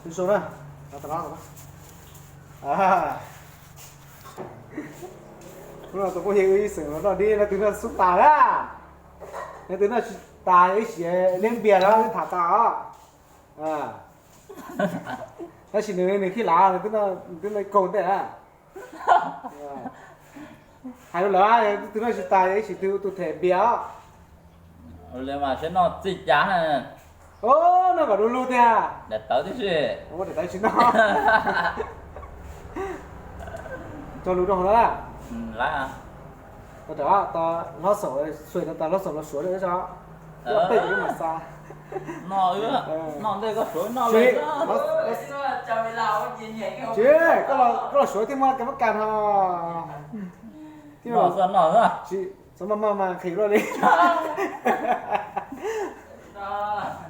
Zoo na, tus no tus phooj ywg ib xeem los noj dib, leej twg noj xub tas na, leej twg noj tsis tas ib sim liab npias los tham tas os. Tab sis nws nws khib lav, nws twb noj kaug ntej na. Hais rau lawv, leej twg noj tsis tas ib sim twg ua tus them npias os. Li mas seb noj txij cas. Noj kom du lug tiag. Daim tawv tib si. Ua daim tawv tsis noj. Tso lus rau hauv no na. Tau, tau hlob xaum, xuas tau hlob xaum los suav rau tso. Ib ob peb ib mam xa. Noj, noj ntej koj suav noj li. Tsis, koj los suav thiaj muaj kas mab kas no. Noj xwb, noj xwb. Tsis, txhob maj maj mas nqhis luaj li.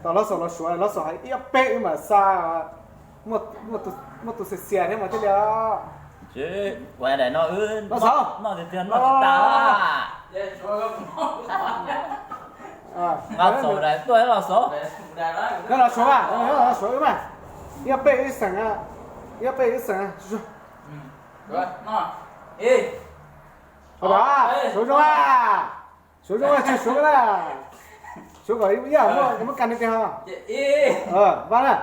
Tau hlob xaum los suav, hlob xaum hais ib ob peb wb mam xa, muaj tus xiav xiav thiab mas thiaj li os. Tsis, ua daim no wb noj tiag tiag noj tsis tas. Nqa xaum daim tuaj los xaum. Los suav, los suav wb mas. Ib ob peb ib xeem, ib ob peb ib xeem. Suav zoo, suav zoo, suav zoo, suav zoo na. Suav kom ib yam muaj kas tiag tiag. Vaj na.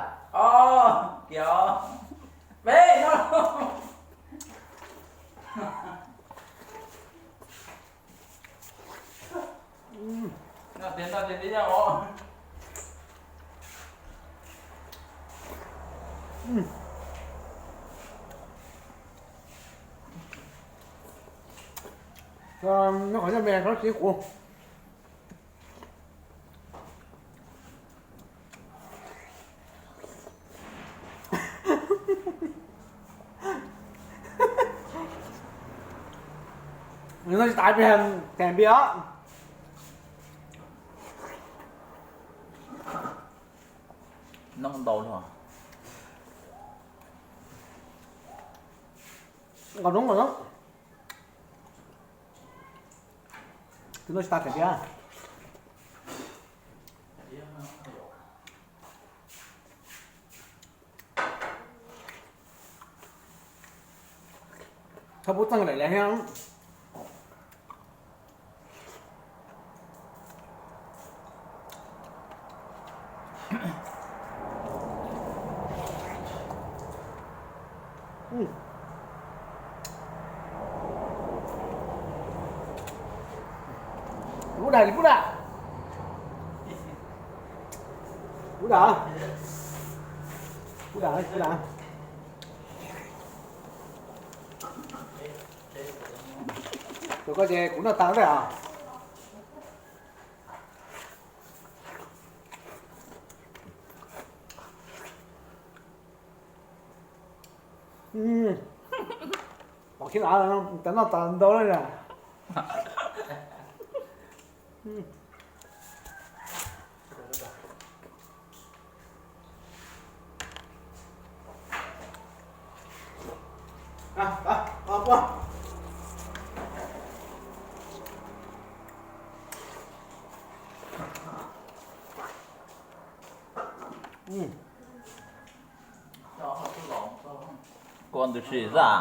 Noj qhov nyob me qhov tsis qus. Noj tsis tas peb them npias os. Noj ntau luaj. Nqos noob nqos noob. Tus no tsis tas them npias. Txhob pub txeej lawm thiab. Pub dam, pub dam. Pub dam. Pub dam, pub dam. Tus koj ces kuv noj tas lawm os. Pom khib lav, cov noj tas ntau na. Koj ntws sim zaj.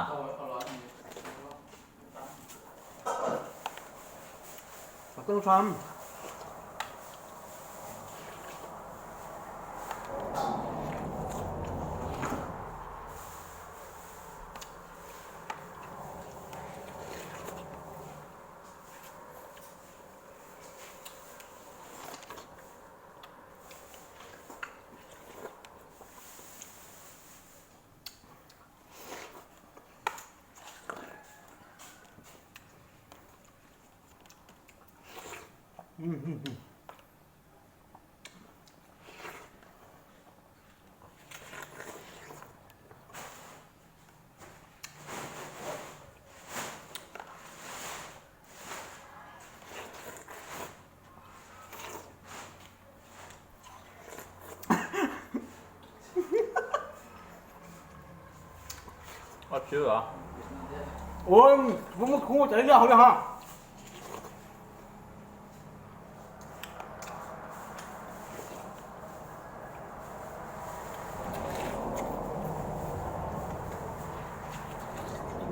Ua, kuv muab khub cov nyob hauv li ho.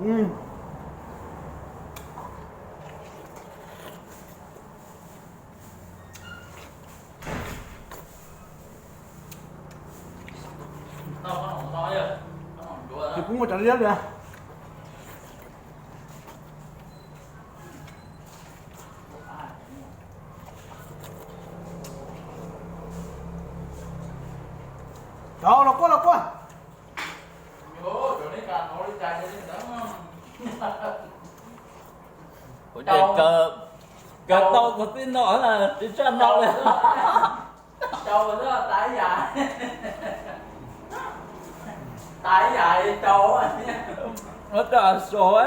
Ces kuv muaj cov liab li. Cov los quaj los quaj. Kuv ces kawg tau kuv tib no na, tsis tshaj no li. Ua rau suav.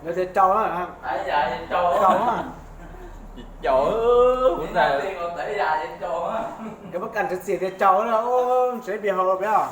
Lawv tias rau na. Rau na. Tsis caum, kuv ntag. Cov pab kam txiv tias rau na, tsev pis hau peb os.